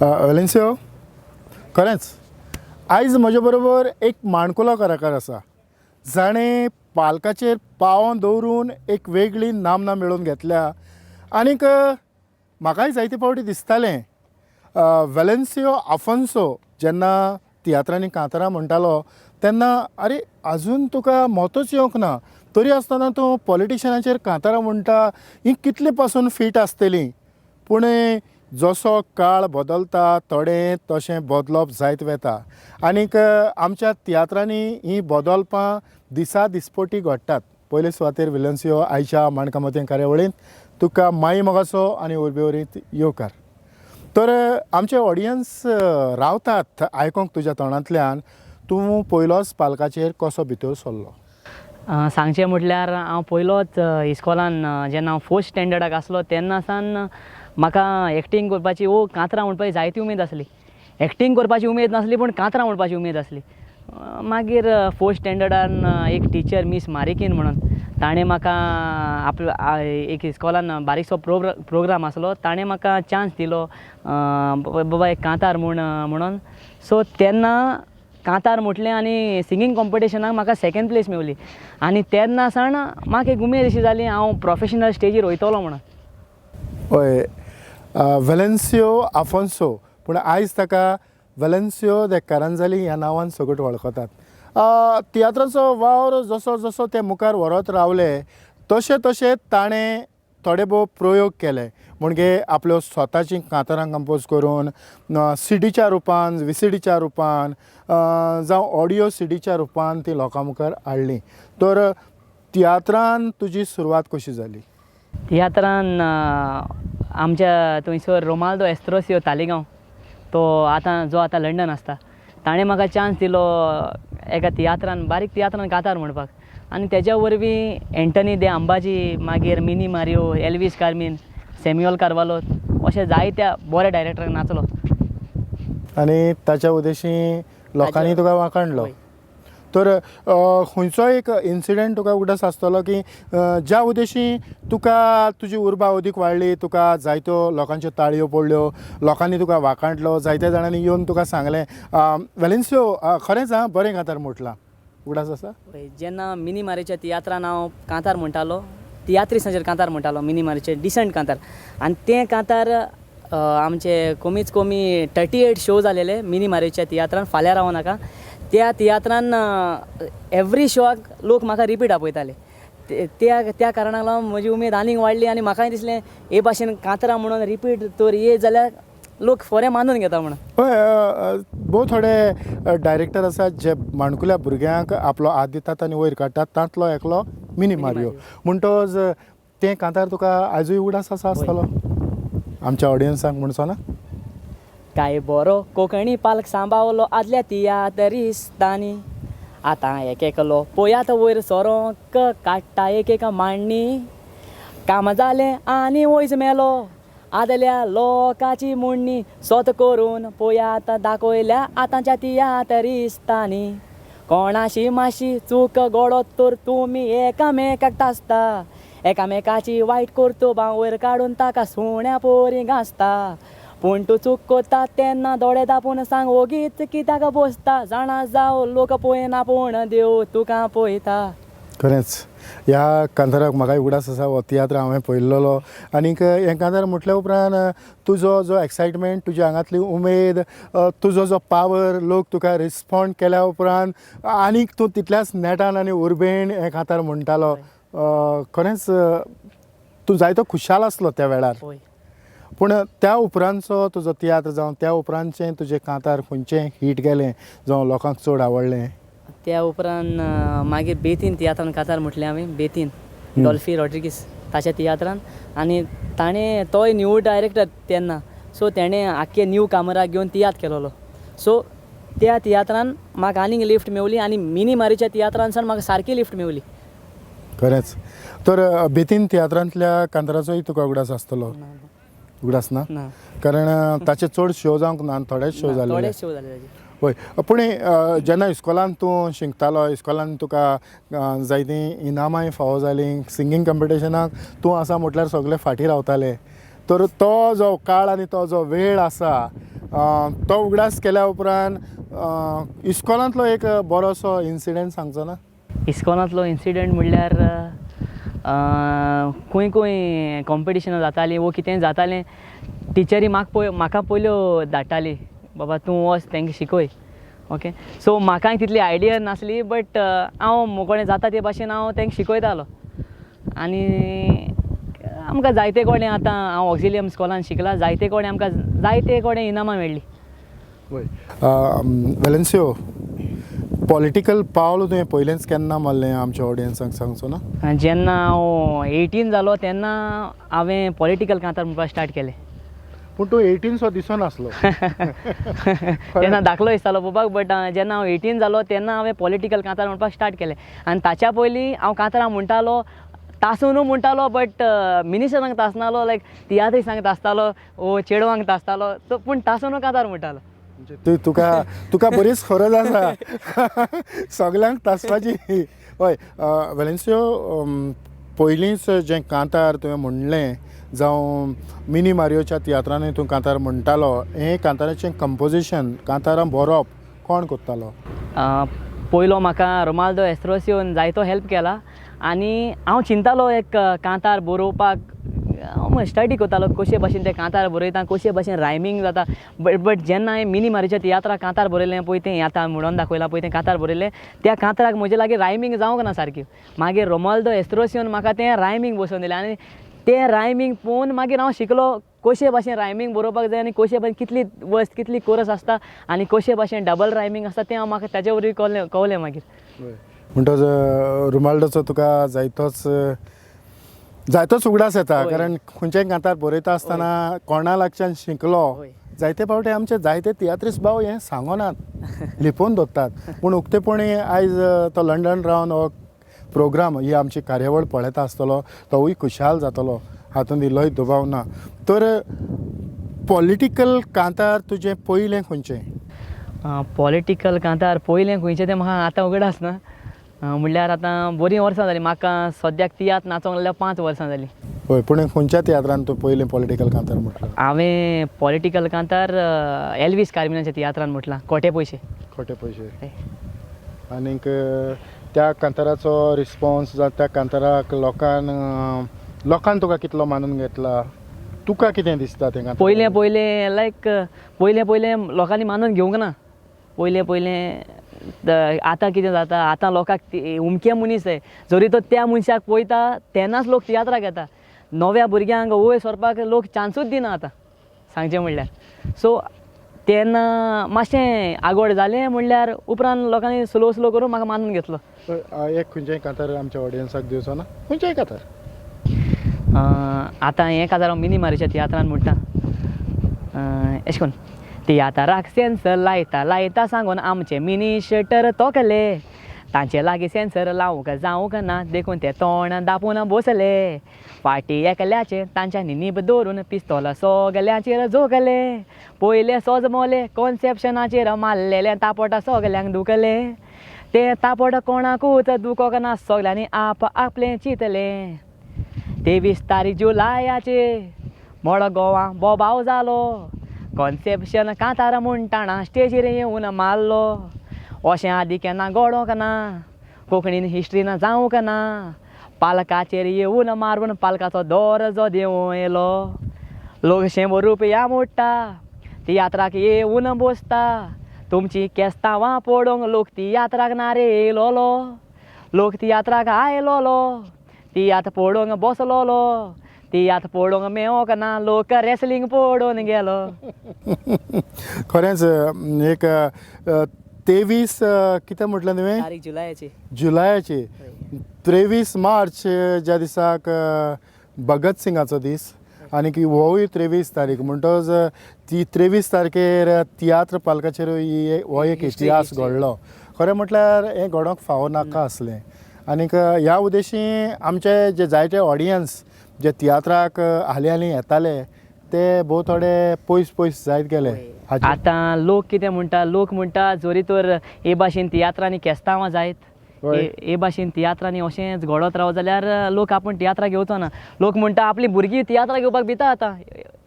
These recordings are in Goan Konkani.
वेलेन्सियो, खरेंच आयज म्हजे बरोबर एक माणकुलो कलाकार आसा जाणें पालकाचेर पावन दवरून एक वेगळी नामना मेळोवन घेतल्या. आनीक म्हाकाय जायते फावटी दिसतालें, वेलेन्सियो आफोन्सो जेन्ना तियात्रांनी कांतारां म्हणटालो तेन्ना आरे आजून तुका मोतूच येवंक ना तरी आसतना तूं पॉलिटिशनाचेर कांतारां म्हणटा, ही कितले पासून फीट आसतली. पूण जसो काळ बदलता थोडें तशें बदलप जायत वता आनीक आमच्या तियात्रांनी हीं बदलपां दिसा दिसपटी घडटात. पयले सुवातेर विलन्सियो, आयच्या माणकामतीं कार्यावळींत तुका माई मोगाचो आनी उर्बेवरीत येवकार. तर आमचे ऑडियन्स रावतात आयकोंक तुज्या तोंडांतल्यान, तूं पयलोच पालकाचेर कसो भितर सरलो? सांगचें म्हटल्यार हांव पयलोच इस्कॉलान जेन्ना हांव फोर्थ स्टँडर्डाक आसलो तेन्ना सावन म्हाका एक्टींग करपाची वो कांतरां म्हणपाची जायती उमेद आसली. एक्टींग करपाची उमेद नासली पूण कांतरां म्हणपाची उमेद आसली. मागीर फोर्थ स्टँडर्डान एक टिचर मीस मारिकीन म्हणून ताणें म्हाका आपलो एक इस्कॉलान बारीकसो प्रोग्राम आसलो, ताणें म्हाका चान्स दिलो बाबा एक कांतार म्हूण म्हणून. सो तेन्ना कांतार म्हटलें आनी सिंगींग कॉम्पिटिशनाक म्हाका सेकेंड प्लेस मेवली आनी तेन्ना सावन म्हाका एक उमेद अशी जाली हांव प्रोफेशनल स्टेजीर वयतलो म्हणून. हय, वेलेन्सियो आफोन्सो, पूण आयज ताका वेलेन्सियो दे कारांजाली ह्या नांवान सगट वळखतात. तियात्राचो वावर जसो जसो ते मुखार व्हरत रावले तशें तशें ताणें थोडे भोव प्रयोग केले, म्हणजे आपल्यो स्वताचीं कांतारां कंपोज करून सिडीच्या रुपान, विसिडीच्या रुपान, जावं ऑडियो सिडीच्या रुपान ती लोकां मुखार हाडली. तर तियात्रान तुजी सुरवात कशी जाली? तियात्रान आमच्या थंयसर रोमाल्दो एस्त्रोसियो तालिगांव, तो आतां जो आतां लंडन आसता, ताणें म्हाका चान्स दिलो एका तियात्रान, बारीक तियात्रान कांतार म्हणपाक. आनी तेज्या वरवीं एंटनी दे अंबाजी, मागीर mini Mario, Elvis carmine, Samuel Carvalho अशे जायत्या बऱ्या डायरेक्टरांक नाचलो. आनी ताच्या उद्देशी लोकांनी तुका वाखाणलो. तर खंयचो एक इन्सिडंट तुका उगडास आसतलो की ज्या उद्देशी तुका तुजी उर्बा अदीक वाडली, तुका जायत्यो लोकांच्यो ताळयो पडल्यो, लोकांनी तुका वाखाणलो, जायत्या जाणांनी येवन तुका सांगलें वेलेन्सियो खरेंच आं बरें कांतार म्हटलां, उगडास आसा? जेन्ना मिनी मारियोच्या तियात्रान हांव कांतार म्हणटालो, तियात्रिसांचेर कांतार म्हणटालो, मिनी मारियोचेर डिसंट कांतार, आनी तें कांतार आमचे कमीच कमी 38 शो जालेले मिनी मारियोच्या तियात्रान फाल्यां रावो नाका. त्या तियात्रान एवरी शोआक लोक म्हाका रिपीट आपयताले. त्या त्या कारणाक लागून म्हजी उमेद आनीक वाडली आनी म्हाकाय दिसलें हे भाशेन कांतरां म्हणून रिपीट तर येत जाल्यार लोक फोरें मानून घेता म्हणून. हय, भोव थोडे डायरेक्टर आसात जे माणकुल्या भुरग्यांक आपलो हात दितात आनी वयर काडटात, तांतलो एकलो मिनी मारियो. म्हणटच तें कांतार तुका आयजूय उगडास आसा आसतलो आमच्या ऑडियन्सांक म्हणचो ना? काय बरो कोंकणी पालक सांबावलो आदल्या तियात्रिस्तांनी, आतां एक एकलो पोयात वयर सरोंक काडटा एक एक मांडणी, काम जालें आनी वयच मेलो आदल्या लोकाची मोडणी, सोत करून पोयात दाखयल्या आतांच्या तियात्रिस्तांनी, कोणाशी मातशी चूक घडत तर तुमी एकामेकाक तासता, एकामेकाची वायट कर्तुबां वयर काडून ताका सुण्या पोरी घांसता, पूण तूं चूक करता तेन्ना दोळे धांपून सांग ओगीच कित्याक बसता, जाणा जावं लोक पळयना पूण देव तुका पळयता. खरेंच ह्या कांताराक म्हाका उगडास आसा, हो तियात्र हांवें पळयल्लो. आनीक हें कांतार म्हटल्या उपरांत तुजो जो एक्सायटमेंट, तुज्या आंगांतली उमेद, तुजो जो पावर, लोक तुका रिस्पोंड केल्या उपरांत आनीक तूं तितल्याच नेटान आनी उर्बेन हें कांतार म्हणटालो. खरेंच तूं जायतो खुशाल आसलो त्या वेळार. पूण त्या उपरांतचो तुजो तियात्र जावं त्या उपरांतचें तुजें कांतार खंयचें हीट गेलें जावं लोकांक चड आवडलें? त्या उपरांत मागीर बेतीन तियात्रान कांतार म्हटलें हांवें, बेतीन डॉल्फी रॉड्रिगीस ताच्या तियात्रान, आनी ताणें तोय न्यू डायरेक्टर तेन्ना, सो तेणें आख्खे न्यू कामराक घेवन तियात्र केलोलो. सो त्या तियात्रान म्हाका आनीक लिफ्ट मेवली आनी मिनी मारियोच्या तियात्रान सावन म्हाका सारकी लिफ्ट मेवली. खरेंच. तर बेतीन तियात्रांतल्या कांताराचोय तुका उगडास आसतलो? उगडास ना? कारण ताचे चड शो जावंक ना, थोडेच शो जाले. थोडे शो जाले ताचे. हय, पूण जेन्ना इस्कॉलान तूं शिकतालो, इस्कॉलान तुका जायतीं इनामांय फावो जालीं, सिंगींग कॉम्पिटिशनाक तूं आसा म्हटल्यार सगळे फाटीं रावताले, तर तो जो काळ आनी तो जो वेळ आसा तो उगडास केल्या उपरांत इस्कॉलांतलो एक बरोसो इन्सिडंट सांगचो ना? इस्कॉलांतलो इन्सिडंट म्हणल्यार खंय खंय कॉम्पिटिशनां जातालीं वो कितें जातालें, टिचरी म्हाका पळय म्हाका पयल्यो धाडटाली, बाबा तूं वच तांकां शिकय. ओके, सो म्हाकाय तितली आयडिया नासली, बट हांव मोकोळें जाता ते भाशेन हांव तांकां शिकयतालो. आनी आमकां जायते कडेन, आतां हांव ऑक्झिलियम स्कॉलान शिकलां, जायते कडेन आमकां जायते कडेन इनामां मेळ्ळीं. वय, वेलेन्सियो, पॉलिटिकल पावल तुवें पयलेंच केन्ना मारलें आमच्या ऑडियन्सांक सांगचो ना? जेन्ना हांव 18 जालो तेन्ना हांवें पॉलिटिकल कांतार म्हणपाक स्टार्ट केलें. पूण तूं 18 सो दिसनासलो. तेन्ना धाकलो दिसतालो पळोवपाक, बट जेन्ना हांव 18 जालो तेन्ना हांवें पॉलिटिकल कांतार म्हणपाक स्टार्ट केलें. आनी ताच्या पयलीं हांव कांतारां म्हणटालो, तासुनूय म्हणटालो, बट मिनिस्टरांक तासनालो, लायक तियात्रिसांक तासतालो वो चेडवांक तासतालो, सो पूण तासुनूय कांतार म्हणटालो. तूं तुका तुका बरीच खरज आसा सगल्यांक तासपाची. हय वेलेन्सियो, पयलींच जें कांतार तुवें म्हणलें, जावं मिनी मारियोच्या तियात्रांनी तूं कांतार म्हणटालो, हें कांताराचें कंपोजिशन, कांतारां बरोवप कोण करतालो? पयलो म्हाका रोमाल्दो एस्ट्रोसियोन जायतो हेल्प केला. आनी हांव चिंतालो एक कांतार बरोवपाक, हांव स्टडी करतालो कशे भाशेन ते कांतार बरयता, कशे भाशेन रायमींग जाता. बट जेन्ना हांवें मिनी मारियोच्या तियात्राक कांतार बरयलें पळय, तें आतां म्हणून दाखयलां पळय, तें कांतार बरयलें, त्या कांताराक म्हजे लागीं रायमींग जावंक ना सारकी. मागीर रोमाल्दो एस्ट्रोसियोन म्हाका तें रायमींग बसोवन दिलें आनी तें रायमींग पळोवन मागीर हांव शिकलो कशे भाशेन रायमींग बरोवपाक जाय आनी कशे भाशेन कितली वस्त कितली कोरस आसता आनी कशे भाशेन डबल रायमींग आसता, तें हांव म्हाका ताचे वरवीं कळ्ळें कवलें मागीर. म्हणटच रुमाल्डोचो तुका जायतोच जायतोच उगडास येता, कारण खंयच्याय कांतार बरयता आसतना कोणा लागच्यान शिकलो. जायते फावटी आमचे जायते तियात्रीस भाव हें सांगनात, लिपोवन दवरतात, पूण उक्तेपणी आयज तो लंडन रावन हो प्रोग्राम, ही आमची कार्यावळ पळयता आसतलो, तोवूय खुशाल जातलो, हातूंत इल्लोय दुबाव ना. तर पॉलिटिकल कांतार तुजें पयलें खंयचें? पॉलिटिकल कांतार पयलें खंयचें तें म्हाका आतां उगडास ना. म्हणल्यार आतां बरीं वर्सां जालीं म्हाका सद्याक तियात्र नाचोंक लागल्यार 5 वर्सां जालीं. हय, पूण खंयच्या तियात्रान तूं पयलें पॉलिटिकल कांतार म्हटलां? हांवें पॉलिटिकल कांतार एल्वीस कार्मिनाच्या तियात्रान म्हटलां, खोटे पयशे. खोटे पयशे. आनीक त्या कांताराचो रिस्पोन्स जावं त्या कांताराक लोकान तुका कितलो मानून घेतला, तुका कितें दिसता तें कांतार? पयलें पयलें लायक पयलें पयलें लोकांनी मानून घेवंक ना. पयलें पयलें आतां कितें जाता, आतां लोकांक उमके मनीस जाय, जरी तो त्या मनशाक पळयता तेन्नाच लोक तियात्राक येता. नव्या भुरग्यांक वयर सरपाक लोक चान्सूच दिना आतां, सांगचें म्हणल्यार. सो तेन्ना मातशें आगोड जालें म्हणल्यार उपरांत लोकांनी स्लो स्लो करून म्हाका मानून घेतलो. एक खंयचेंय कांतार आमच्या ऑडियन्साक दिवचो ना? खंयचेंय कांतार. आतां हें कांतार हांव मिनी मारियोच्या तियात्रान म्हणटा, एशें करून. तियात्राक सेन्सर लायता लायता सांगून आमचे मिनिस्टर तोकले, तांचे लागीं सेन्सर लावंक जावंक ना देखून ते तोंड दापून बसले. फाटी एकल्याचे तांच्यांनी नीब दवरून पिस्तोल सगल्यांचेर जोगले. पयले सोजमोले कॉन्सेप्शनाचेर मारलेलें तापोट सगल्यांक दुखले. तें तापोट कोणाकूच दुखोंक ना, सगल्यांनी आप आपलें चिंतलें. 23 तारीख जुलायाचे मडगांवां बोबाव जालो, कॉन्सेप्शन कांतार म्हणटाना स्टेजीर येवन मारलो. अशें आदीं केन्ना घडोंक ना, कोंकणीन हिस्ट्रीन जावंक ना. पालकाचेर येवन मारून पालकाचो दर्जो देंवयलो. लोक 100 रुपया मोडटा, तियात्राक येवन बसता. तुमची केस्तांवां पळोवंक लोक तियात्राक ना रे येयलोलो, लोक तियात्राक आयलोलो, तियात्र पळोवंक बसलोलो, तियात्र पळोवंक मेवोंक ना, लोक रेसलींग पळोवन गेलो. खरेंच एक 23 कितें म्हटलें तुवें? तारीख जुलायाची. जुलायाची 23 मार्च ज्या दिसाक भगत सिंगाचो दीस, आनी होवूय 23 तारीख, म्हणटच ती 23 तारखेर तियात्र पालकाचेर हो एक इतिहास घडलो. खरें म्हटल्यार हें घडोवंक फावो नाका आसलें. आनीक ह्या उद्देशी आमचे जे जायते ऑडियन्स जे तियात्राक हालीं हालीं येताले ते भोव थोडे पयस पयस जायत गेले. आतां लोक कितें म्हणटा, लोक म्हणटा जरी तर हे भाशेन तियात्रांनी केस्तांवां जायत, हे भाशेन तियात्रांनी अशेंच घडत रावत जाल्यार लोक आपूण तियात्रां घेवचो ना. लोक म्हणटा आपली भुरगीं तियात्रां घेवपाक भिता आतां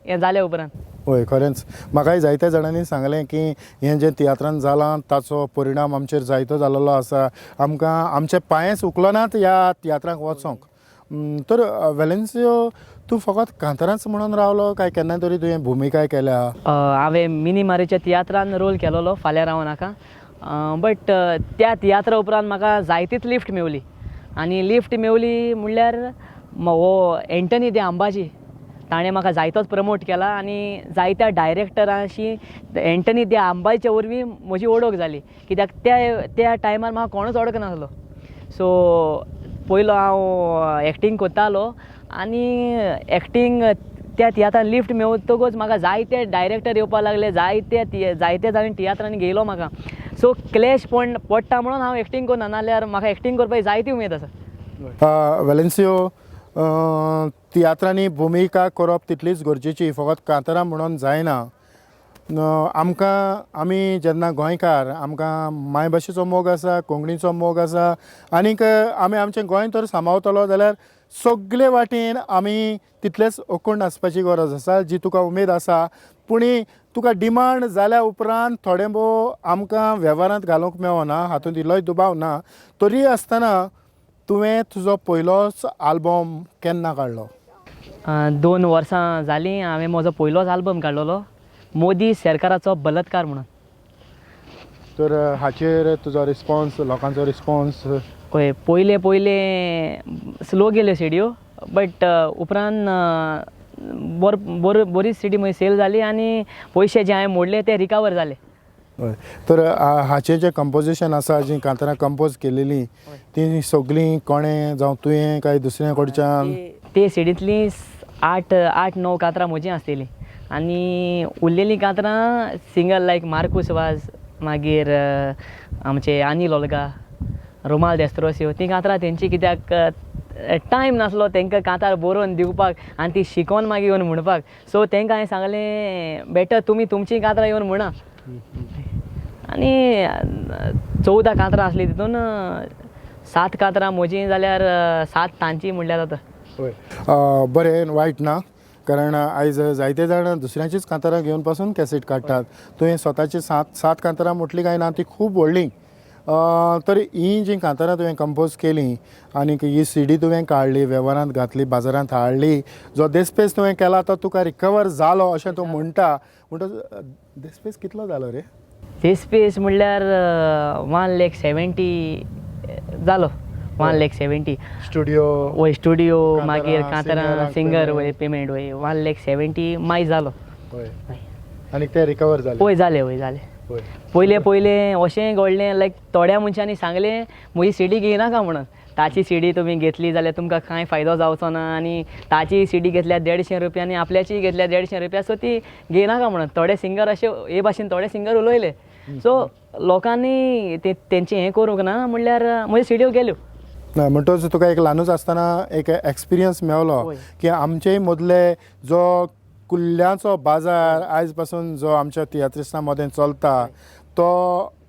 हें जाल्या उपरांत. हय, खरेंच म्हाकाय जायत्या जाणांनी सांगलें की हें जें तियात्रान जालां ताचो परिणाम आमचेर जायतो जालेलो आसा, आमकां आमचे पांयच उखलनात ह्या तियात्राक वचोंक. तर वेलेन्सियो, तूं फकत कांतारांच म्हणून रावलो काय केन्ना तरी तुवें भुमिकाय केल्या? हांवें मिनी मारीच्या तियात्रान रोल केलोलो फाल्यां राव नाका, बट त्या तियात्रा उपरांत म्हाका जायतीच लिफ्ट मेवली. आनी लिफ्ट मेवली म्हणल्यार हो एंटनी दे अंबाजी ताणें म्हाका जायतोच प्रमोट केला आनी जायत्या डायरेक्टरांशी एंटनी दे अंबाजीच्या वरवीं म्हजी वळख जाली, कित्याक त्या त्या टायमार म्हाका कोणूच वळखनासलो. सो पयलो हांव एक्टींग करतालो आनी एक्टींग त्या तियात्रान लिफ्ट मेवतकूच म्हाका जायते डायरेक्टर येवपाक लागले, जायते जायते जाणांनी तियात्रांनी घेयलो म्हाका. सो क्लॅश पडटा म्हणून हांव एक्टींग करना, नाल्यार म्हाका एक्टींग करपाची जायती उमेद आसा. वेलेन्सियो, तियात्रांनी भुमिका करप तितलीच गरजेची, फकत कांतारां म्हणून जायना. आमकां, आमी जेन्ना गोंयकार, आमकां मायभाशेचो मोग आसा, कोंकणीचो मोग आसा, आनीक आमी आमचें गोंय तर सांबाळतलो जाल्यार सगळे वाटेन आमी तितलेच अखंड आसपाची गरज आसा, जी तुका उमेद आसा. पूण तुका डिमांड जाल्या उपरांत थोडें भोव आमकां वेव्हारांत घालूंक मेळना, हातूंत इल्लोय दुबाव ना. तरी आसतना तुवें तुजो पयलोच आल्बम केन्ना काडलो? 2 वर्सां जालीं हांवें म्हजो पयलोच आल्बम काडलेलो, मोदी सरकाराचो बलात्कार म्हणून. तर हाचेर तुजो रिस्पोन्स, लोकांचो रिस्पोन्स? हय, पयले पयले स्लो गेल्यो सिडयो, बट उपरांत बरी सिडी म्हजी सेल जाली आनी पयशे जे हांवें मोडले ते रिकवर जाले. हय, तर हाचें जें कंपोजिशन आसा, जीं कांतारां कंपोज केलेलीं तीं सगळीं कोणें, जावं तुवें काय दुसऱ्या कडच्यान? ते सिडींतलीं 8-9 कांतरां म्हजीं आसतलीं आनी उरलेलीं कांतरां सिंगर लायक मार्कूस वाज, मागीर आमचे अनील ओल्गा, रुमाल देस्त्रोसियो, तीं कांतरां तेंची, कित्याक टायम नासलो तांकां कांतार बरोवन दिवपाक आनी ती शिकोवन मागीर येवन म्हणपाक. सो तांकां हांवें सांगलें बेटर तुमी तुमचीं कांतरां येवन म्हणा. आनी 14 कांतरां आसलीं, तितून 7 कांतरां म्हजीं जाल्यार 7 तांची म्हणल्यार जाता. हय, बरें वायट ना, कारण आयज जायते जाण दुसऱ्यांचीच कांतारां घेवन पासून कॅसेट काडटात. तुवें स्वताची 7 कांतारां म्हटली काय ना, ती खूब व्हडली. तर हीं जीं कांतारां तुवें कंपोज केलीं आनीक ही सिडी तुवें काडली, वेव्हारांत घातली, बाजारांत हाडली, जो देस्पेस तुवें केला तो तुका रिकवर जालो अशें तूं म्हणटा, म्हणटच देस्पेस कितलो जालो रे? देस्पेस म्हणल्यार 1,70,000 जालो. 1,70,000 स्टुडियो वय, स्टुडियो, मागीर कांतारां, सिंगर वय, पेमेंट वय, 1,70,000 मागीर जालो. हय, आनी ते रिकवर जाले? वय जाले, वय जाले. पयलें पयलें अशें घडलें लायक थोड्या मनशांनी सांगलें म्हजी सिडी घेयनाका म्हणून, ताची सिडी तुमी घेतली जाल्यार तुमकां कांय फायदो जावचो ना, आनी ताची सिडी घेतल्यार 150 रुपया आनी आपल्याचीय घेतल्यार 150 रुपया, सो ती घेयनाका म्हणून थोडे सिंगर अशे हे भाशेन थोडे सिंगर उलयले. सो लोकांनी तेंचें हें करूंक ना म्हणल्यार म्हज्यो सिडयो गेल्यो. ना, म्हणटच तुका एक ल्हानूच आसतना एक एक्सपिरियन्स मेवलो की आमचे मदले जो कुल्ल्यांचो बाजार आयज पासून जो आमच्या तियात्रिस्तां मदें चलता तो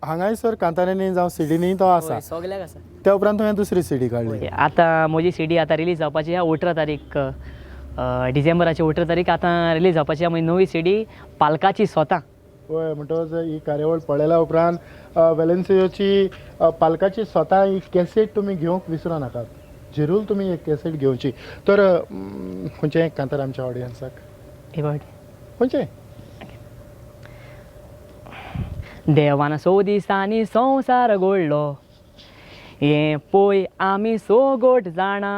हांगाय सर कांतारांनी जावं सिडींनी तो आसा, सगल्याक आसा. त्या उपरांत तुवें दुसरी सिडी काडली. आतां म्हजी सिडी आतां रिलीज जावपाची आसा 18 तारीख, डिसेंबराची 18 तारीख आतां रिलीज जावपाची आसा म्हजी नवी सिडी पालकाची स्वता. हय, म्हणटकच ही कार्यावळ पळयल्या उपरांत वेलेन्सियोची पालकाची स्वता ही कॅसेट तुमी घेवंक विसरूं नाकात, जरूर तुमी एक कॅसेट घेवची. तर खंयचें एक कांतार आमच्या ऑडियन्साक? हे फावटी खंयचें? देवान सो दिसांनी संवसार घडलो, हें पळय आमी सोगोट जाणा,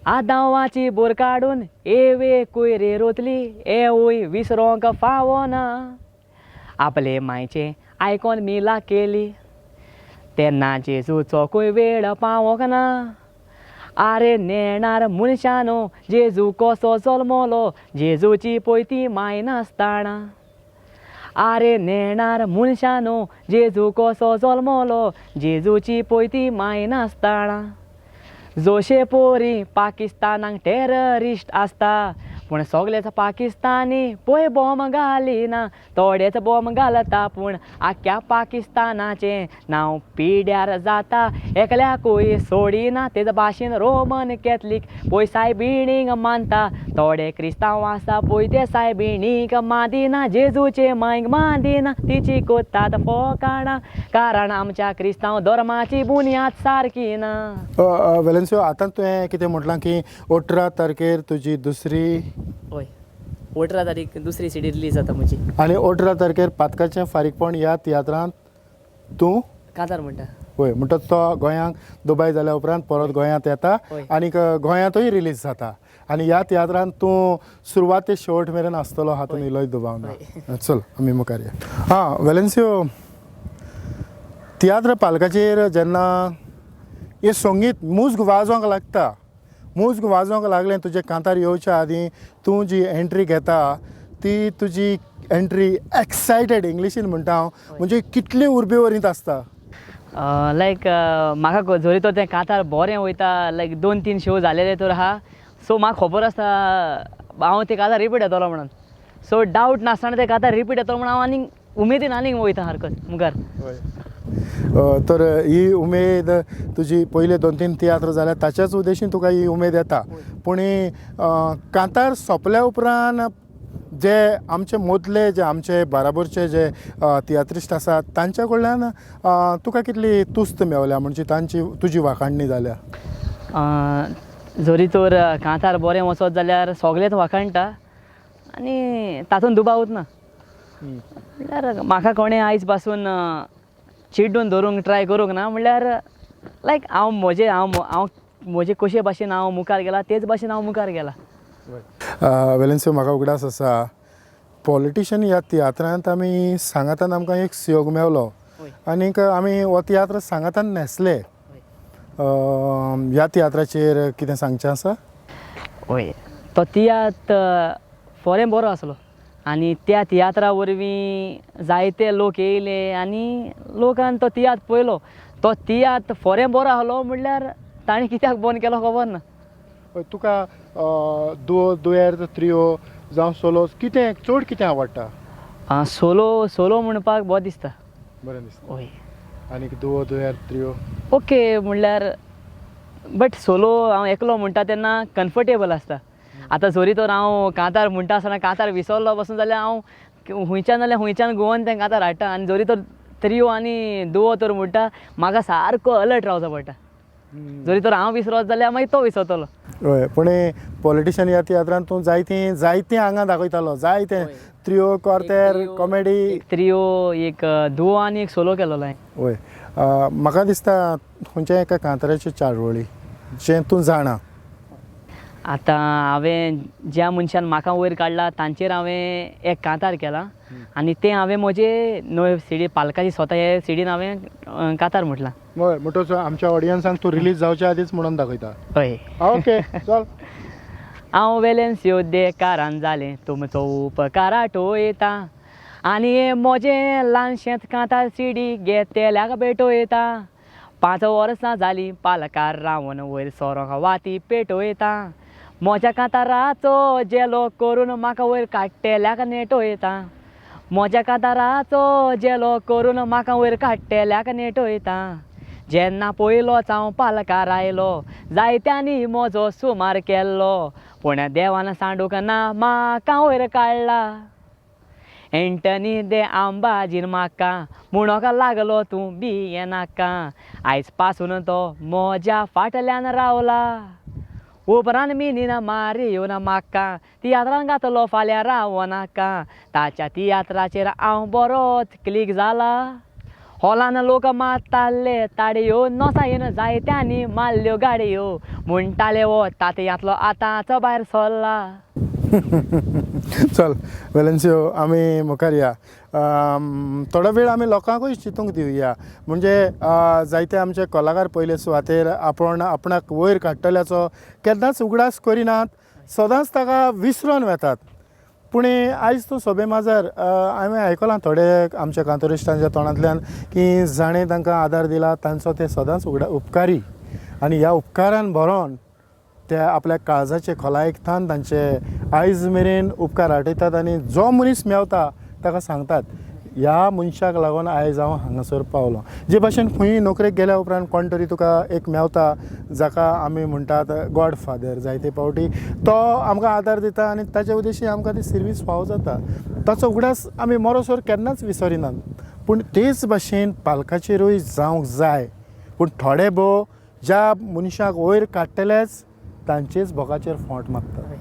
आदावाची बोर काडून एवे कुयरे रोतली एवूय विसरोंक फावना, आपले मायचें आयकोन मिला केली तेन्ना जेजूचो कूय वेळ पावोंक ना, आरे नेणार मनशानो जेजू कसो जल्मलो जेजूची पळय ती माय नासतना, आरे नेणार मनशानो जेजू कसो जल्मलो जेजूची पळय ती माय नासतना, जोशे पोरी पाकिस्तानाक टेररिस्ट आसता पूण सोगलेच पाकिस्तानी पळय बॉम घालिना, थोडेच बॉम घालता पूण आख्ख्या पाकिस्तानाचें नांव पिड्यार जाता. एकल्याकूय सोडिना तेज भाशेन रोमन कॅथलीक पळय सायबिणीक मानता, थोडे क्रिस्तांव आसा पळय ते सायबिणीक मादिना, जेजूचे मायक मादिना, तिची कोत्तात फोकाणां, कारण आमच्या क्रिस्तांव धर्माची बुन्याद सारकी ना. वेलेन्सियो, आतां तुवें कितें म्हटलां की 18 तारखेर तुजी दुसरी, हय 18 तारीख दुसरी सीडी रिलीज जाता म्हजी. आनी 18 तारखेर पातकाचें फारीकपण ह्या तियात्रांत तूं कांतार म्हणटा. वय, म्हणटच तो गोंयांक दुबय जाल्या उपरांत परत गोंयांत येता आनीक गोंयांतूय रिलीज जाता आनी ह्या तियात्रांत तूं सुरवात ते शेवट मेरेन आसतलो हातूंत इल्लोय दुबाव ना. चल आमी मुखार या. आं वेलेन्सियो, तियात्र पालकाचेर जेन्ना हें संगीत मुज्ग वाजोवंक लागता, मुज्ग वाजोवंक लागलें तुजें कांतार येवच्या आदीं तूं जी एंट्री घेता ती तुजी एंट्री एक्सायटेड इंग्लिशीन म्हणटा हांव, म्हणजे कितली उर्बेवरींत आसता. लायक म्हाका जरी तर तें कांतार बरें वयता, लायक 2-3 शो जालेले तर आहा, सो म्हाका खबर आसता हांव तें कांतार रिपीट येतलो म्हणून. सो डावट नासतना तें कांतार रिपीट येतलो म्हणून हांव आनीक उमेदीन आनीक वयता सारकोच मुखार. तर ही उमेद तुजी पयले 2-3 तियात्र जाल्या ताच्याच उद्देशीन तुका ही उमेद येता, पूण कांतार सोंपल्या उपरांत जे आमचे मदले जे आमचे बाराबरचे जे तियात्रिस्ट आसात तांच्या कडल्यान तुका कितली तुस्त मेवल्या, म्हणजे तांची तुजी वाखाणणी जाल्या? जरी तर कांतार बरें वचत जाल्यार सगळेच वाखाणटा आनी तातूंत दुबावूच ना. म्हणल्यार म्हाका कोणें आयज पासून चिड्डून धरूंक ट्राय करूंक ना, म्हणल्यार लायक हांव म्हजे हांव हांव म्हजे कशे भाशेन हांव मुखार गेला तेच भाशेन हांव मुखार गेला. वेलेन्सियो, म्हाका उगडास आसा पॉलिटिशन ह्या तियात्रांत आमी सांगातान आमकां एक सहयोग मेवलो आनीक आमी हो तियात्र सांगातान न्हेसले. ह्या तियात्राचेर कितें सांगचें आसा? हय, तो तियात्र फोरें बरो आसलो आनी त्या तियात्रा वरवीं जायते लोक येयले आनी लोकान तो तियात्र पळयलो. तो तियात्र फोरें बरो आसलो म्हणल्यार ताणें कित्याक बंद केलो खबर ना. तुका दुओ, दुयेर, त्रियो जावं सोलो कितें चड कितें आवडटा? सोलो, सोलो म्हणपाक बरें दिसता. बरें दिसता. हय. आनीक दुओ, दुयेर, त्रियो? ओके म्हणल्यार बट सोलो हांव एकलो म्हणटा तेन्ना कम्फर्टेबल आसता. आतां जरी तर हांव कांतार म्हणटा आसतना कांतार विसरलो पसून जाल्यार हांव हुंयच्यान जाल्यार हुंयच्यान गोवन तें कांतार हाडटा. आनी जरी तर त्रियो आनी दुओ तर म्हणटा म्हाका सारको अलर्ट रावचो पडटा, जरी तर हांव विसरत जाल्यार मागीर तो विसरतलो. हय, पूण पॉलिटिशन ह्या तियात्रांत तूं जायतीं जायतीं आंगां दाखयतालो, जायते त्रियो, कॉर्तेर, कॉमेडी. एक त्रियो, एक दुओ आनी एक सोलो केलोलो हांवें. हय, म्हाका दिसता खंयच्या एका कांताराच्यो 4 वळी जें तूं जाणा. आतां हांवें ज्या मनशान म्हाका वयर काडला तांचेर हांवें एक कांतार केला आनी तें हांवें म्हजे नवे सिडी पालकाची स्वता हे सिडीन हांवें कांतार म्हटलां. हय, म्हणटच आमच्या ऑडियन्सांक तूं रिलीज जावच्या आदींच म्हणून दाखयता. हय. ओके, चल. हांव वेलेन्सियो देकारान जालें तुमचो उपकार आठवयता आनी म्हजें ल्हानशेंच कांतार सिडी घेतल्याक भेटयता. 5 वर्सां जालीं पालकार रावन वयर सोरोंक वाती पेटयता, म्हज्या कांताराचो जेलो करून म्हाका वयर काडटेल्याक नेटयता, म्हज्या कांताराचो जेलो करून म्हाका वयर काडटेल्याक नेटयता. जेन्ना पयलोच हांव पालकार आयलो जायत्यांनी म्हजो सुमार केल्लो, पूण देवान सांडूंक ना म्हाका वयर काडला. एंटनी दे आंबाजीन म्हाका म्हणोंक लागलो तूं भियेनाका, आयज पासून तो म्हज्या फाटल्यान रावला. उपरांत मिनीन मारियोन म्हाका तियात्रान घातलो फाल्यां रावनाका, ताच्या तियात्राचेर हांव बरोच क्लीक जाला. हॉलान लोक मारताले ताडयो, नोसायेन जायत्यांनी मारल्यो गाडयो, म्हणटाले हो तातयांतलो आतांच भायर सरला. चल वेलेन्सियो, आमी मुखार या. थोडो वेळ आमी लोकांकूय चिंतूंक दिवया, म्हणजे जायते आमचे कलाकार पयले सुवातेर आपण आपणाक वयर काडटल्याचो केन्नाच उगडास करिनात, सदांच ताका विसरून वेतात. पूण आयज तूं सोबे माजार हांवें आयकलां थोडे आमच्या कांतोरिस्टांच्या तोंडांतल्यान की जाणें तांकां आदार दिला तांचो ते सदांच उपकारी, आनी ह्या उपकारान भरोन ते आपल्या काळजाचे खोलायेक थावन तांचे आयज मेरेन उपकार आठयतात आनी जो मनीस मेवता ताका सांगतात ह्या मनशाक लागून आयज हांव हांगासर पावलो. जे भाशेन खंयूय नोकरेक गेल्या उपरांत कोण तरी तुका एक मेवता जाका आमी म्हणटात गॉड फादर, जायते फावटी तो आमकां आदार दिता आनी ताच्या उद्देशी आमकां ती सिर्वीस फावो जाता. ताचो उगडास आमी मरोसर केन्नाच विसरिनात. पूण तेच भाशेन पालकाचेरूय जावंक जाय. पूण थोडे भोव ज्या मनशाक वयर काडटलेच तांचेच भोगाचेर फोंट मारता.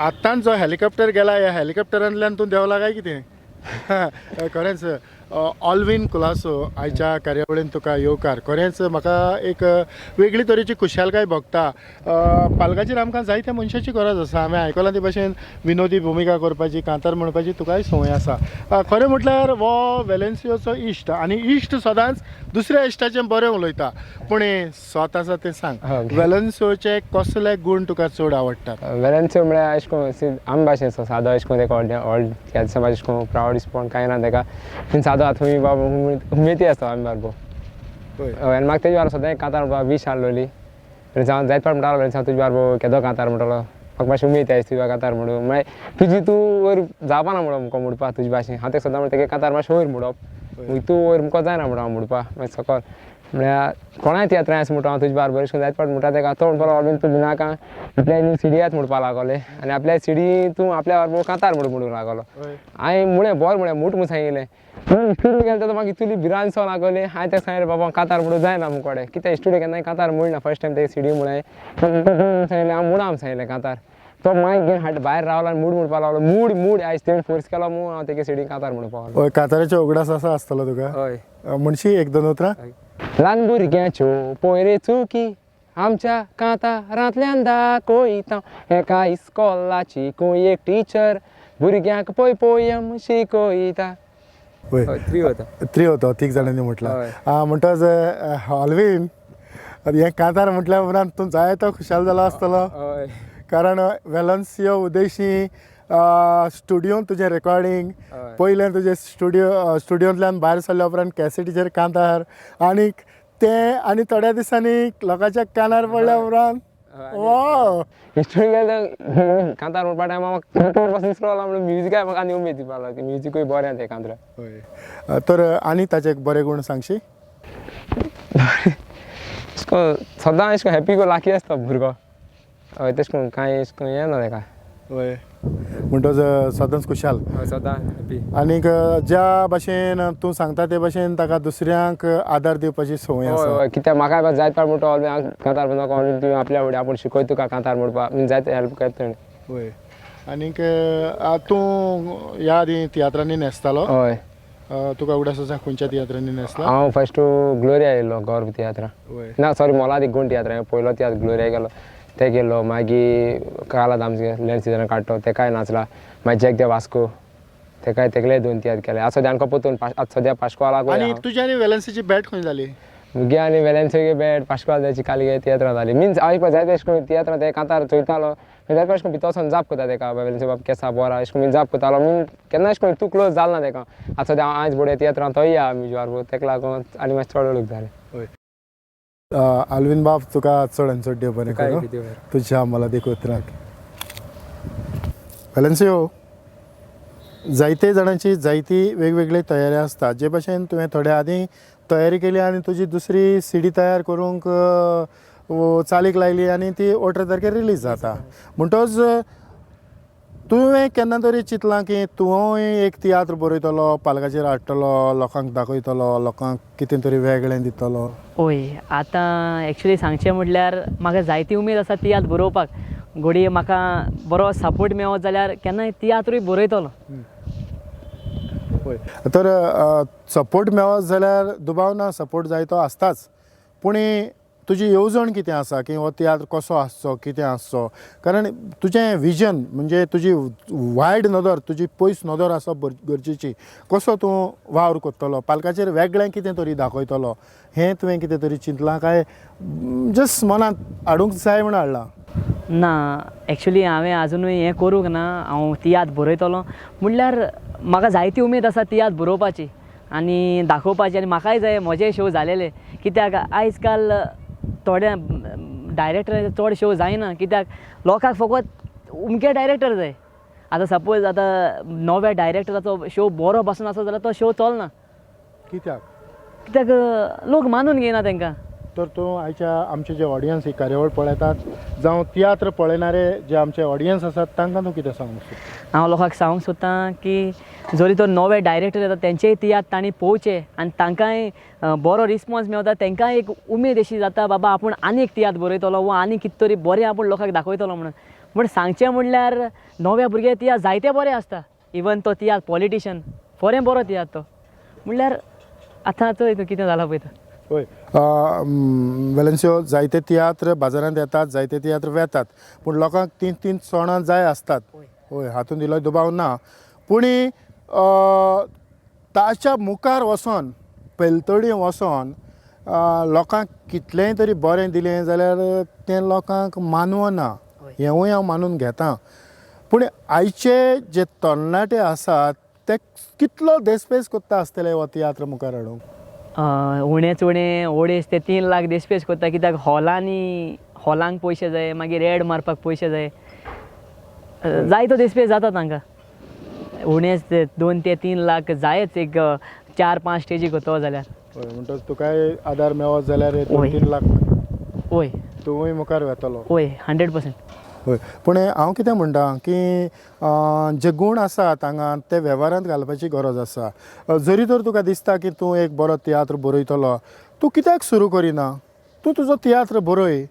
आत्ताच जो हेलिकॉप्टर गेला, ह्या हेलिकॉप्टरांतल्यान तूं देंवला काय कितें? खरेंच ऑलवीन कुलासो, आयच्या कार्यावळीन तुका येवकार. खरेंच म्हाका एक वेगळी तरेची खुशालकाय भोगता. पालकाचेर आमकां जायत्या मनशाची गरज आसा. हांवें आयकलां ते भाशेन विनोदी भुमिका करपाची, कांतार म्हणपाची तुकाय संवय आसा. खरें म्हटल्यार हो वेलेन्सियोचो इश्ट आनी इश्ट सदांच दुसऱ्या इश्टाचें बरें उलयता. पूण स्वता आसा तें सांग, वेलेन्सियोचे कसले गूण तुका चड आवडटात? वेलेन्सियो म्हळ्यार अशें करून आम भाशेन सादो अशें करून तेका व्हडलें व्हड केन्ना अशें करून प्रावड डिस्पॉन कांय ना तेका. सादो आतां हुंय बाबा उमेदी आसता आमी बारबो. हय, आनी म्हाका तेजे बारा सदां एक कांतार म्हणपाक वीश आहलोली. हांव जायत फावट म्हणटालो हांव तुजे बारबो केदो कांतार म्हणटलो, म्हाका मातशी उमेद आयज तुज्या कांतार म्हणून. मागीर तुजी तूं वयर जावपा ना म्हणो मुको म्हणपा तुजे भाशेन. हांव तेका सदां म्हणटा तेगे कांतार मातशें वयर म्हणप, मागीर तूं वयर मुको जायना म्हणटा हांव म्हणपा. मागीर सकल म्हळ्यार कोणाय तियात्रां आसा म्हणटा हांव तुजे बारबर अशें करून जायत फावट म्हणटा तेका. तो म्हणपाक लागलो तूं भिनाका, आपल्या न्यू सिडी आतां म्हणपाक लागले आनी आपल्या सिडी तूं आपल्या बारबर कांतार म्हणून म्हणूंक लागलो. हांवें म्हळें बरें म्हळें मूट म्हूण सांगिल्लें. स्टुडियो गेलो तेन्ना म्हाका इतली भिरांत सो लागली. हांवें ताका सांगलें बाबा कांतार म्हणूं जायना मुकोडे, कित्याक स्टुडियो केन्नाय कांतार म्हणना, फर्स्ट टायम तेगे सिडी म्हळें सांगलें हांव म्हणा सांगलें कांतार. तो मायक घेवन हाड भायर रावला आनी मूड म्हणपाक लागलो, मूड मूड आयज तेणें फोर्स केलो म्हूण हांव तेगे सिडी कांतार म्हणूंक पावलो. हय, कांताराचे उगडास आसा आसतलो तुका? हय. म्हणशी एक दोन उतरां? ल्हान भुरग्यांच्यो पयर चुकी आमच्या कांतारांतल्यान दाखयता, एका इस्कॉलाची खंय एक टिचर भुरग्यांक पय पोयम शिकयता. हय, थ्री वता. थ्री होतो, तीग जाणांनी म्हटलां. म्हणटच ऑलवीन, हें कांतार म्हटल्या उपरांत तूं जायतो खुशाल जाला आसतलो. हय, कारण वेलन्सियो उदेशी स्टुडियोन तुजें रेकॉर्डिंग, पयलें तुजें स्टुडियोंतल्यान भायर सरल्या उपरांत कॅसेटीचेर कांतार, आनीक तें आनी थोड्या दिसांनी लोकांच्या कानार पडल्या उपरांत वाव. स्टुडियो गेले कांतार म्हणपा टायमा म्हाका पासून दिसलो म्हणून म्युजिकाय म्हाका आनी उमेद दिवपाक लागली. म्युजिकूय बरें तें कांतार. हय, तर आनी ताचे एक बरे गूण सांगशी? अशें करून सदां अशें करून हॅपी गो लाकी आसता भुरगो. हय, तशें करून कांय अशें करून हें ना तेका. हय, म्हणटच सदांच खुशाल. हय, सदां हॅपी. आनीक ज्या भाशेन तूं सांगता ते भाशेन ताका दुसऱ्यांक आदार दिवपाची संवय आसा. हय, कित्याक म्हाकाय जायत फावट म्हणटा ऑलवेज कांतार म्हणटा, ऑलवेज तुवें आपल्या फुडें आपूण शिकयता तुका कांतार म्हणपाक, मीन जायते हेल्प करता तेणें. हय, आनीक तूं ह्या आदीं तियात्रांनी न्हेसतालो? हय. तुका उगडास आसा खंयच्या तियात्रांनी न्हेसला? हांव फर्स्ट ग्लोरिया येयलो गौरव तियात्रां. ना सॉरी, मोलादीक गुण तियात्रां पयलो तियात्र ग्लोरिया गेलो ते गेलो. मागीर कालाद आमचे लेंड सिजन काडटो तेकाय नाचला. मागीर जॅक दे वास्को तेकाय तेकले दोन तियात्र केले. आतां सद्या आमकां परतून आतां सद्या पाश्कोलाक. आनी तुजी आनी वेलन्सीची भेट खंय जाली? मुगे आनी वेलन्सी भेट पाश्कोल जायची काली तियात्रां जाली. मिन्स हांव जायते अशें करून तियात्रां ते कांतार चोयतालो, जायते अशें करून भितर वचोन जाप करता तेका, वेलन्सी बाब केसा बरो अशें करून जाप करतालो. मीन केन्ना अशें करून तूं क्लोज जाल ना तेका. आतां सद्या हांव आयज बोडे तियात्रां तोय या म्हजे बारबो, तेका लागून आनी मातशें चड वळख जालें. हय, आल्विन बाब तुका चड आनी चड देव बरें करूं तुज्या मोलादीक उतरांक. वेलन्सियो, जायते जाणांची जायती वेगवेगळी तयारी आसता. जे भाशेन तुवें थोड्या आदीं तयारी केली आनी तुजी दुसरी सिडी तयार करूंक चालीक लायली आनी ती 18 तारखेर रिलीज जाता. म्हणटच तुवें केन्ना तरी चिंतलां की तुवूय एक तियात्र बरयतलो, पालकाचेर हाडटलो, लोकांक दाखयतलो, लोकांक कितें तरी वेगळें दितलो? हय, आतां एक्चुली सांगचें म्हटल्यार म्हाका जायती उमेद आसा तियात्र बरोवपाक. घडये म्हाका बरो सपोर्ट मेवत जाल्यार केन्नाय तियात्रूय बरयतलो. हय, तर सपोर्ट मेळत जाल्यार दुबाव ना, सपोर्ट जाय तो आसताच. पूण तुजी येवजण कितें आसा की हो तियात्र कसो आसचो, कितें आसचो? कारण तुजें विजन म्हणजे तुजी वायड नदर, तुजी पयस नदर आसप गरजेची. कसो तूं वावर करतलो, पालकाचेर वेगळें कितें तरी दाखयतलो, हें तुवें कितें तरी चिंतलां काय जस्ट मनांत हाडूंक जाय म्हूण हाडलां? ना, एक्चुली हांवें आजुनूय हें करूंक ना. हांव तियात्र बरयतलो म्हणल्यार म्हाका जायती उमेद आसा तियात्र बरोवपाची. आनी दाखोवपाचें आनी म्हाकाय जाय म्हजे शो जालेले कित्याक आयज काल थोड्या डायरेक्टर चड शो जायना कित्याक लोकांक फकत उमके डायरेक्टर जाय. आतां सपोज आतां नव्या डायरेक्टराचो शो बरो पासून आसत जाल्यार तो शो चलना. कित्याक? कित्याक लोक मानून घेयना तांकां. तर तूं आयच्या आमचे जे ऑडियन्स ही कार्यावळ पळयतात जावं तियात्र पळयणारे जे आमचे ऑडियन्स आसात तांकां तूं कितें सांगूंक सोदता? हांव लोकांक सांगूंक सोदतां की जरी तर नवे डायरेक्टर येता तेंचेय तियात्र तांणी पळोवचे आनी तांकांय बरो रिस्पोन्स मेवता, तांकांय एक उमेद अशी जाता बाबा आपूण आनी एक तियात्र बरयतलो वा आनी कितें तरी बरें आपूण लोकांक दाखयतलो म्हणून. पूण सांगचें म्हणल्यार नव्या भुरगे तियात्र जायते बरे आसता. इवन तो तियात्र पॉलिटिशन बरें बरो तियात्र तो म्हणल्यार आतां चोय तूं कितें जालां पळय तो. हय, वेलेन्सियो, जायते तियात्र बाजारांत येतात, जायते तियात्र वेतात, पूण लोकांक तीन तीन सणां जाय आसतात. हय, हातूंत इल्लो दुबाव ना. पूण ताच्या मुखार वचोन पलतडी वचोन लोकांक कितलेंय तरी बरें दिलें जाल्यार तें लोकांक मानवना, हेंवूय हांव मानून घेता. पूण आयचे जे तरणाटे आसात ते कितलो देसपेस कोत्ता आसतले हो तियात्र मुखार हाडूंक? उणेच उणें 2.5 ते 3 लाख देसपेस कोत्ता कित्याक हॉलांनी हॉलांक पयशे जाय, मागीर एड मारपाक पयशे जाय, जायतो देसपेस जाता तांकां. उणेच ते 2 ते 3 लाख जायच एक 4-5 स्टेजी करतलो जाल्यार. हय, म्हणटच तुकाय आदार मेळत जाल्यार 2-3 लाख हय तूंय मुखार वेतलो. हय, 100%. हय, पूण हांव कितें म्हणटा की जे गूण आसात हांगा ते वेव्हारांत घालपाची गरज आसा. जरी तर तुका दिसता की तूं एक बरो तियात्र बरयतलो, तूं कित्याक सुरू करिना? तूं तुजो तियात्र बरय,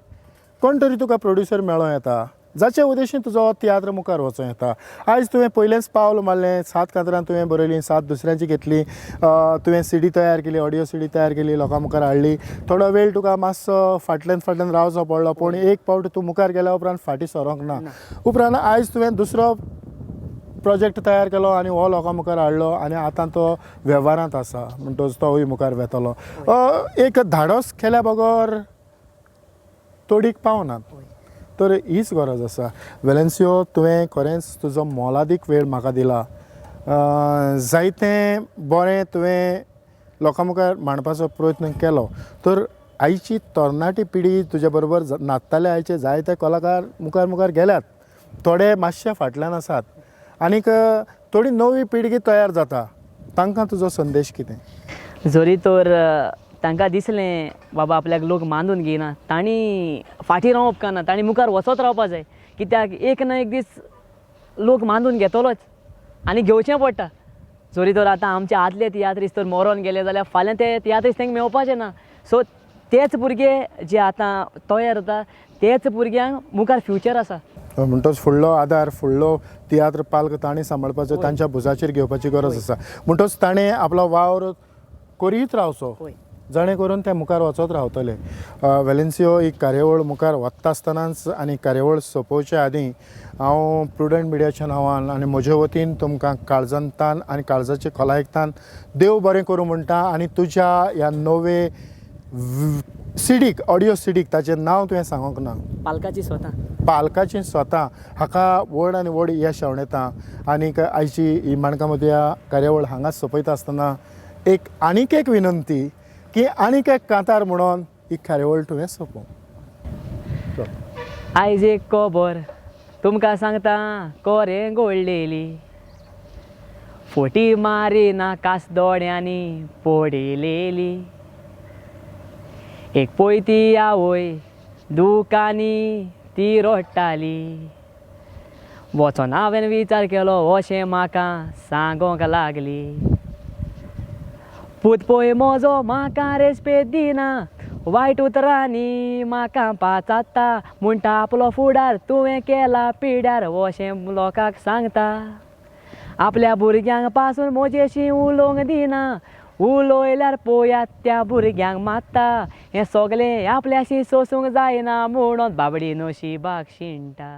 कोण तरी तुका प्रोड्युसर मेळों येता जाचे उद्देशीन तुजो तियात्र मुखार वचों येता. आयज तुवें पयलेंच पावल मारलें, 7 कातरां तुवें बरयलीं, 7 दुसऱ्यांची घेतली, तुवें सीडी तयार केली, ऑडियो सीडी तयार केली, लोकां मुखार हाडली. थोडो वेळ तुका मातसो फाटल्यान फाटल्यान रावचो पडलो, पूण एक पावट तूं मुखार गेल्या उपरांत फाटीं सरोंक ना. उपरांत आयज तुवें दुसरो प्रोजेक्ट तयार केलो आनी हो लोकां मुखार हाडलो आनी आतां तो वेव्हारांत आसा, म्हणटच तोवूय मुखार वेतलो. एक धाडस केल्या बगर तोडीक पावनात, तर हीच गरज आसा. वेलेन्सियो, तुवें खरेंच तुजो मोलादीक वेळ म्हाका दिला, जायतें बरें तुवें लोकां मुखार मांडपाचो प्रयत्न केलो. तर आयची तरणाटी पिढी तुजे बरोबर नाचताले आयचे जायते कलाकार मुखार मुखार गेल्यात, थोडे मातशे फाटल्यान आसात आनीक थोडी नवी पिळगी तयार जाता, तांकां तुजो संदेश कितें? जरी तर तांकां दिसलें बाबा आपल्याक लोक मानून घेयना, तांणी फाटीं रावप काना, तांणी मुखार वचत रावपा जाय कित्याक एक ना एक दीस लोक मानून घेतलोच आनी घेवचें पडटा. जरी तर आतां आमचे आदले तियात्रिस्त तर मरोन गेले जाल्यार फाल्यां ते तियात्रिस्त तांकां मेवपाचे ना. सो तेच भुरगे जे आतां तयार जाता तेच भुरग्यांक मुखार फ्युचर आसा. म्हणटच फुडलो आदार, फुडलो तियात्र पाल्क ताणें सांबाळपाचो, तांच्या भुजाचेर घेवपाची गरज आसा. म्हणटच ताणें आपलो वावर करीत रावचो, जाणें करून ते मुखार वचत रावतले. वेलेन्सियो, ही कार्यावळ मुखार वता आसतनाच आनी कार्यावळ सोंपोवचे आदीं हांव प्रुडंट मिडियाच्या नांवान आनी म्हजे वतीन तुमकां काळजांतान आनी काळजाचे खोलायेकतान देव बरें करूं म्हणटा आनी तुज्या ह्या नवे सिडीक, ऑडियो सिडीक, ताचें नांव तुवें सांगूंक ना, पालकाची स्वता, पालकाची स्वता, हाका व्हड आनी व्हड यश आंवडेता. आनीक आयची ही माणकां मोतया कार्यावळ हांगाच सोंपयता आसतना एक आनीक एक विनंती की आनीक एक कांतार म्हणून ही कार्यावळ तुवें सोंपोवं. आयज एक खबर तुमकां सांगता कोरें गोडलेली, फोटी मारिना कास दोड्यांनी पडिलेली, एक पयती आवय दुकांनी ती रडटाली, वचोन हांवें विचार केलो अशें म्हाका सांगोंक लागली, पूत पळय म्हजो म्हाका रेस्पेद दिना, वायट उतरांनी म्हाका पाचात्ता, म्हणटा आपलो फुडार तुवें केला पिड्यार अशें लोकांक सांगता, आपल्या भुरग्यांक पासून म्हजेशी उलोवंक दिना, उलयल्यार पळयात त्या भुरग्यांक मारता, हें सगलें आपल्याशी सोसूंक जायना म्हणून बाबडी नशिबाक शिणटा.